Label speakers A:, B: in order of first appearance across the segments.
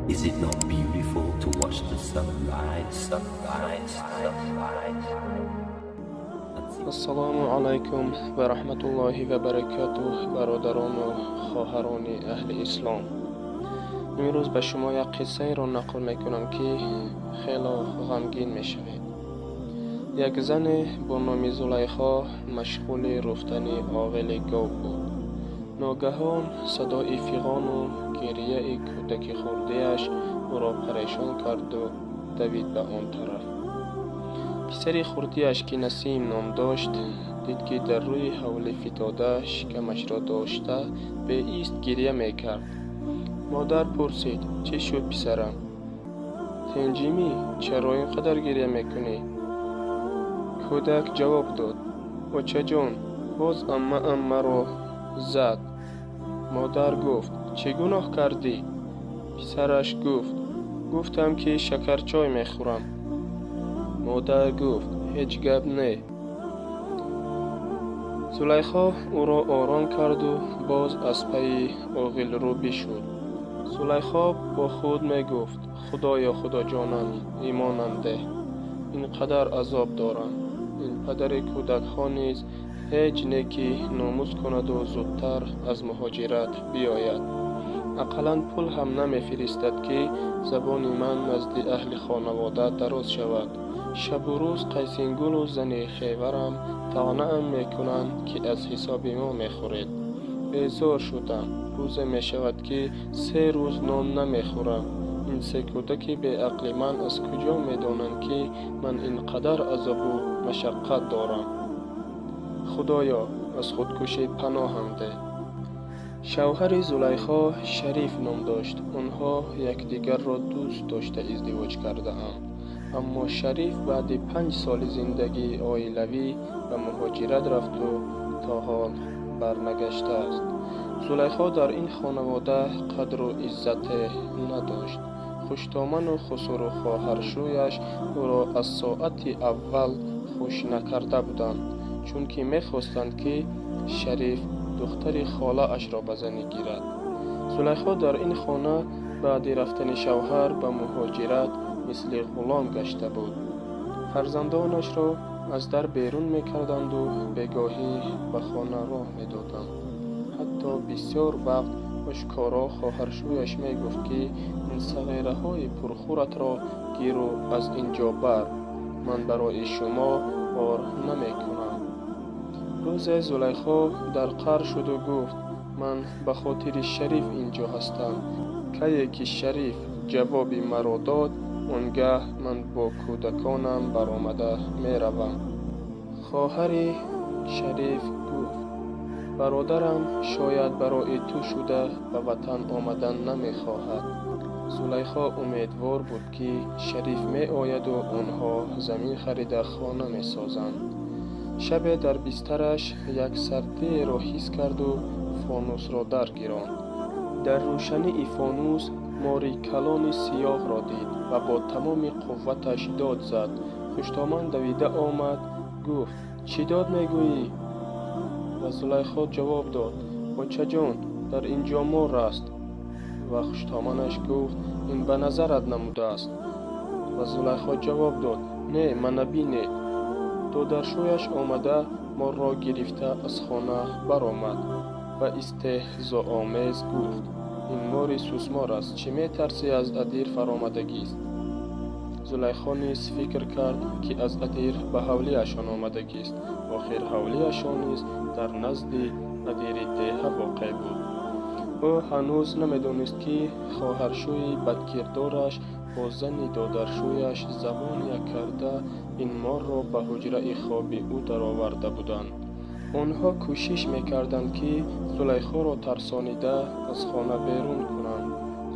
A: Is it not beautiful to watch the sunrise, sunrise, sunrise?
B: Ассалому алайкум ва раҳматуллоҳи ва баракатуҳ, бародарону хоҳарони аҳли ислом. Имрӯз ба шумо як қиссаеро нақл мекунам, ки хело ғамгин мешавед. Як зане бо номи Зулайхо машғули руфтани оғили гов буд. Ногаҳон садои фиғону гирияи кӯдаки хурдиаш ӯро парешон карду давид ба он тараф. Писари хурдиаш, ки Насим ном дошт, дид, ки дар рӯи ҳавлӣ фитода, шикамашро дошта беист гиря мекард. Модар пурсид: «Чӣ шуд, писарам? Тинҷимӣ? Чаро ин қадар гиря мекунӣ?» Кӯдак ҷавоб дод: «Очаҷон, боз аммаам маро зад». Модар гуфт: «Чӣ гуноҳ кардӣ?» Писараш гуфт: «Гуфтам, ки шакарчой мехӯрам». Модар гуфт: «Ҳеҷ гап не». Зулайхо ӯро ором карду боз аз пайи оғилрӯ бишуд. Зулайхо бо худ мегуфт: «Худоё, худоҷонам, имонам деҳ, ин қадар азоб дорам. Ин падари кӯдакҳо низ ҳеҷ не, ки номус кунаду зудтар аз муҳоҷират биёяд. Ақаллан пул ҳам намефиристад, ки забони ман назди аҳли хонавода дароз шавад. Шабу рӯз Қайсингулу зани хеварам таънаам мекунанд, ки аз ҳисоби мо мехӯред. Безор шудам. Рӯзе мешавад, ки 3 рӯз нон намехӯрам. Ин се кӯдаки беақли ман аз куҷо медонанд, ки ман ин қадар азобу машаққат дорам? Худоё, аз худкушӣ паноҳам деҳ». Шавҳари Зулайхо Шариф ном дошт. Онҳо якдигарро дӯст дошта издивоҷ кардаанд. Аммо Шариф баъди 5 соли зиндагии оилавӣ ба муҳоҷират рафту то ҳол барнагаштааст. Зулайхо дар ин хонавода қадру иззате надошт. Хуштоману хусуру хоҳаршӯяш ӯро аз соати аввал хуш накарда буданд, чунки мехостанд, ки Шариф духтари холаашро ба занӣ гирад. Зулайхо дар ин хона баъди рафтани шавҳар ба муҳоҷират мисли ғулом гашта буд. Фарзандонашро аз дар берун мекарданду бегоҳӣ ба хона роҳ медоданд. Ҳатто бисёр вақт ошкоро хоҳаршӯяш мегуфт, ки ин сағираҳои пурхӯратро гиру аз ин ҷо бар, ман барои шумо ор намекунам. Рӯзе Зулайхо дар қаҳр шуду гуфт: «Ман ба хотири Шариф ин ҷо ҳастам. Кае ки Шариф ҷавоби маро дод, он гаҳ ман бо кӯдаконам баромада меравам». Хоҳари Шариф гуфт: «Бародарам шояд барои ту шуда ба ватан омадан намехоҳад». Зулайхо умедвор буд, ки Шариф меояду онҳо замин харида хона месозанд. Шабе дар бистараш як сардиеро ҳис карду фонусро даргиронд. Дар рӯшании фонус мори калони сиёҳро дид ва бо тамоми қувваташ дод зад. Хуштоман давида омад, гуфт: «Чӣ дод мегӯӣ?» Ва Зулайхо ҷавоб дод: «Очаҷон, дар ин ҷо мор аст». Ва хуштоманаш гуфт: «Ин ба назарат намудааст». Ва Зулайхо ҷавоб дод: «Не, мана бинед». Додаршӯяш омада морро гирифта аз хона баромад ва истеҳзоомез гуфт: «Ин мори сусмор аст, чӣ метарсӣ, аз адир фаромадагист». Зулайхо низ фикр кард, ки аз адир ба ҳавлиашон омадагист. Охир ҳавлиашон низ дар назди адири деҳа воқеъ буд. Ӯ ҳанӯз намедонист, ки хоҳаршӯи бадкирдораш бо зани додаршӯяш забон як карда ин морро ба ҳуҷраи хоби ӯ дароварда буданд. Онҳо кӯшиш мекарданд, ки Зулайхоро тарсонида аз хона берун кунанд.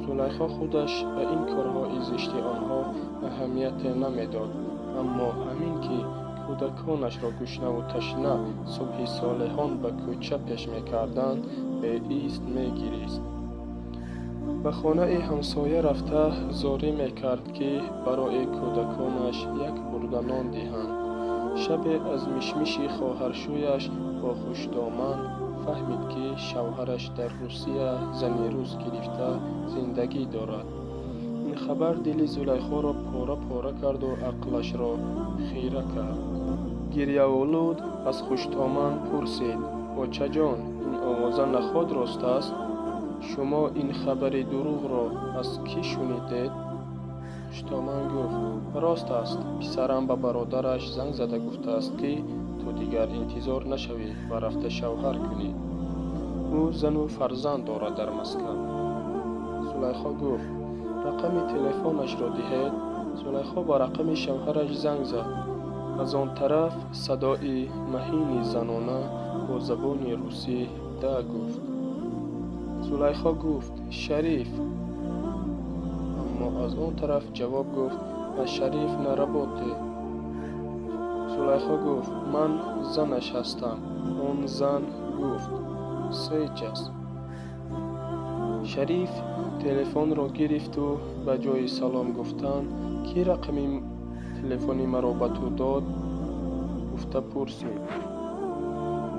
B: Зулайхо худаш ба ин корҳои зишти онҳо аҳамияте намедод, аммо ҳамин ки кӯдаконашро гушнаву ташна субҳи солеҳон ба кӯча пеш мекарданд, беист мегирист. Ба хонаи ҳамсоя рафта зорӣ мекард, ки барои кӯдаконаш як бурда нон диҳанд. Шабе аз мишмиши хоҳаршӯяш бо хушдоман фаҳмид, ки шавҳараш дар Русия зани рус гирифта зиндагӣ дорад. Ин хабар дили Зулайхоро пора-пора карду ақлашро хира кард. Гирьяолуд аз хуштоман пурсид: «Очаҷон, ин овоза наход рост аст? Шумо ин хабари дурӯғро аз кӣ шунидед?» Хуштоман гуфт: «Рост аст, писарам ба бародараш занг зада гуфтааст, ки ту дигар интизор нашавӣ ва рафта шавҳар кунӣ. Ӯ зану фарзанд дорад дар Москав». Зулайхо гуфт: «Рақами телефонашро диҳед». Зулайхо ба рақами шавҳараш занг зад. Аз он тараф садои маҳини занона бо забони русӣ «да» гуфт. Зулайхо гуфт: «Шариф». Аммо аз он тараф ҷавоб гуфт: «А Шариф на работе». Зулайхо гуфт: «Ман занаш ҳастам». Он зан гуфт: «Сейчас». Шариф телефонро гирифту ба ҷои салом гуфтан: «Кӣ рақами телефони маро ба ту дод?» гуфта пурсид.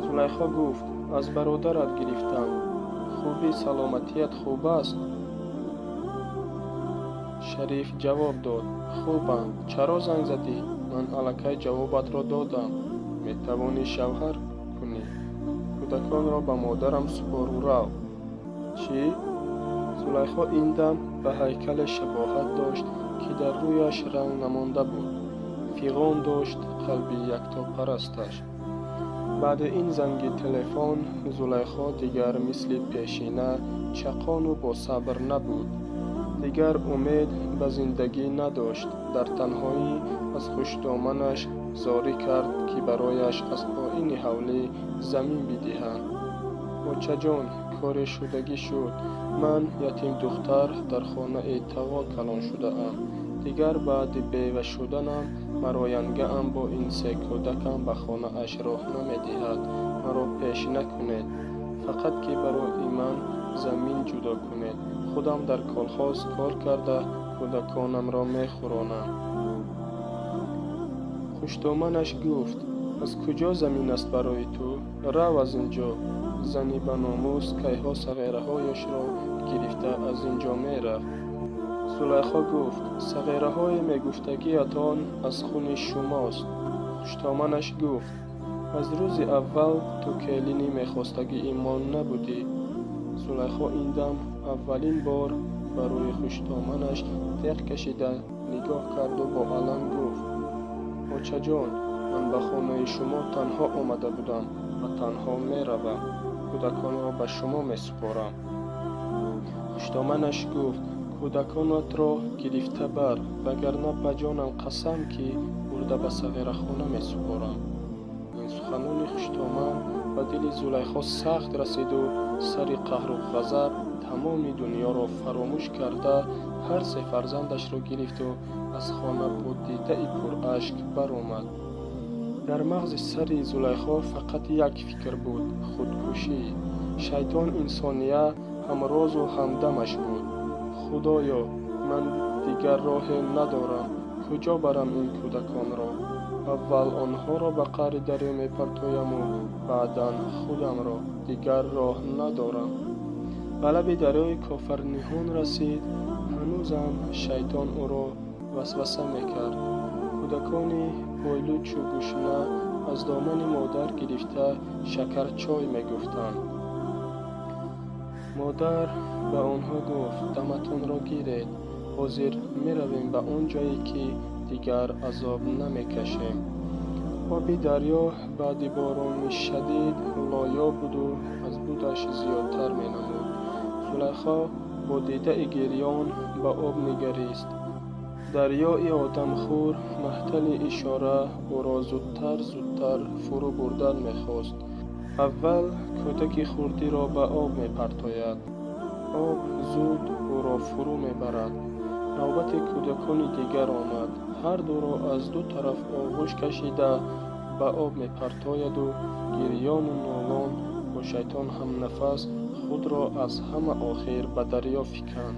B: Зулайхо гуфт: «Аз бародарат гирифтам. Хуби, саломатият хуб аст?» Шариф ҷавоб дод: «Хубам. Чаро занг задӣ? Ман аллакай ҷавобатро додам. Метавонӣ шавҳар кунӣ. Кӯдаконро ба модарам супору рав». Чӣ? Зулайхо ин дам ба ҳайкале шабоҳат дошт, ки дар рӯяш ранг намонда буд. Фиғон дошт қалби яктопарасташ. Баъди ин занги телефон Зулайхо дигар мисли пешина чақону босабр набуд. Дигар умед ба зиндагӣ надошт. Дар танҳоӣ аз хуштоманаш зорӣ кард, ки барояш аз поини ҳавлӣ замин бидиҳанд. «Очаҷон, коре шудагӣ шуд. Ман ятимдухтар дар хонаи тағо калон шудаам. Дигар баъди бева шуданам маро янгаам бо ин се кӯдакам ба хонааш роҳ намедиҳад. Маро пеш накунед. Фақат ки барои ман замин ҷудо кунед. Худам дар колхоз кор карда кӯдаконамро мехӯронам». Хуштоманаш гуфт: «Аз куҷо замин аст барои ту? Рав аз ин ҷо». Зани баномус кайҳо сағираҳояшро гирифта аз ин ҷо мерафт. Зулайхо гуфт: «Сағираҳое мегуфтагиятон аз хуни шумост». Хуштоманаш гуфт: «Аз рӯзи аввал ту келини мехостагии мо набудӣ». Зулайхо ин дам аввалин бор ба рӯи хуштоманаш теғ кашида нигоҳ карду бо алам гуфт: «Очаҷон, ман ба хонаи шумо танҳо омада будам ва танҳо меравам. Кӯдаконро ба шумо месупорам». Хуштоманаш гуфт: «Кӯдаконатро гирифта бар, вагарна ба ҷонам қасам, ки бурда ба сағирахона месупорам». Ин суханони хуштоман ба дили Зулайхо сахт расиду сари қаҳру ғазаб тамоми дунёро фаромӯш карда ҳар се фарзандашро гирифту аз хона бо дидаи пурашк баромад. Дар мағзи сари Зулайхо фақат як фикр буд: худкушӣ. Шайтон инсония ҳамрозу ҳамдамаш буд. Худоё, ман дигар роҳе надорам. Куҷо барам ин кӯдаконро? Аввал онҳоро ба қаъри дарё мепартояму баъдан худамро. Дигар роҳ надорам. Ба лаби дарёи Кофарниҳон расид. Ҳанӯзам шайтон ӯро васваса мекард. Кӯдакони пойлучу гушна аз домани модар гирифта шакарчой мегуфтанд. Модар ба онҳо гуфт: «Даматонро гиред. Ҳозир меравем ба он ҷое, ки дигар азоб намекашем». Оби дарё баъди борони шадид лоё буду аз будаш зиёдтар менамуд. Зулайхо бо дидаи гирён ба об нигарист. Дарёи одамхӯр маҳтали ишора ӯро зудтар-зудтар фурӯ бурдан мехост. Аввал кӯдаки хурдиро ба об мепартояд. Об зуд ӯро фурӯ мебарад. Навбати кӯдакони дигар омад. Ҳар дуро аз ду тараф оғӯш кашида ба об мепартояду гирёну нолон бо шайтон ҳамнафас худро аз ҳама охир ба дарё фиканд.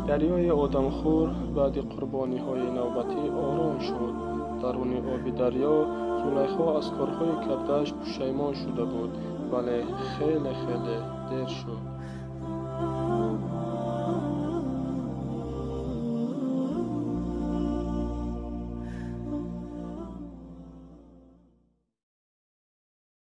B: Дарёи одамхӯр баъди қурбониҳои навбатӣ ором шуд. Даруни оби дарё Зулайхо аз корҳои кардааш пушаймон шуда буд, вале хеле хеле дер шуд.